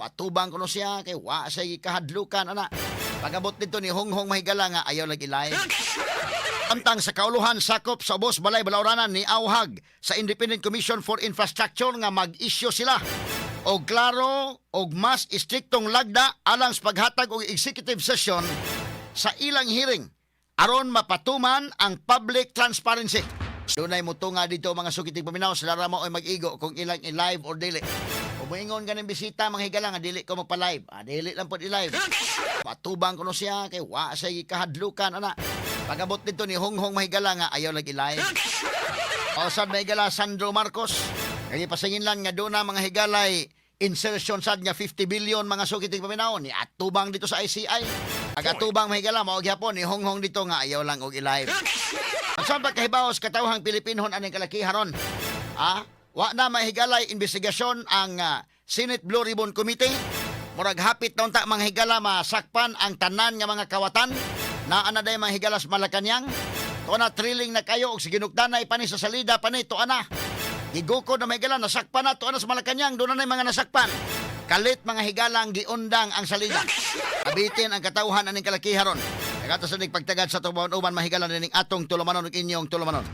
Matubang kuno siya kay wa siya gikahadlukan ana. Pagabot dito ni Honghong, mahigala, nga ayaw lagi live. Samtang sa kauluhan sakop sa Ubos Balay Balauranan ni Auhag sa Independent Commission for Infrastructure nga mag-issue sila og klaro og mas istriktong lagda alang sa paghatag og executive session sa ilang hearing aron mapatuman ang public transparency. Dunay mutunga dito, mga sukiting paminaw, sila ra mo ay mag-igo kung ilang i-live or dili. Kung moingon ganing bisita, mga higala, nga dili ko magpa-live. Ah, dili lang pod i-live. Matubang kuno siya kay wa siya gikahadlukan ana. Pagabot dito ni Honghong, mahigala, nga ayaw lagi live. O sad, mahigala, Sandro Marcos. Kaya pasingin lang nga doon na, mga higalay, insertion sad nga 50 billion, mga sukiting paminaw, ni atubang dito sa ICI. Ag atubang, mahigala, mao gyapon ni Honghong dito nga ayaw lang og i-live. Ang saan pagkahibaw sa katawhang Pilipinhon aning kalakiharon? Ah, wa na, mahigalay, investigasyon ang Senate Blue Ribbon Committee. Murag hapit na unta, mga higala, masakpan ang tanan nga mga kawatan. Naa na day, mga higala, sa Malacanang. Tuwa na thrilling na kayo og sige nukdanay pa ni sa salida pa ni tuwa na. Gigukod na, mga higala, nasakpan na tuwa na sa Malacanang, doon na mga nasakpan. Kalit, mga higalang giundang ang salida. Abitin ang katawhan aning kalakiharon. Nagata sa pagtagad sa tuban uban, mahigala, nining atong tulumanon ug inyong tulumanon.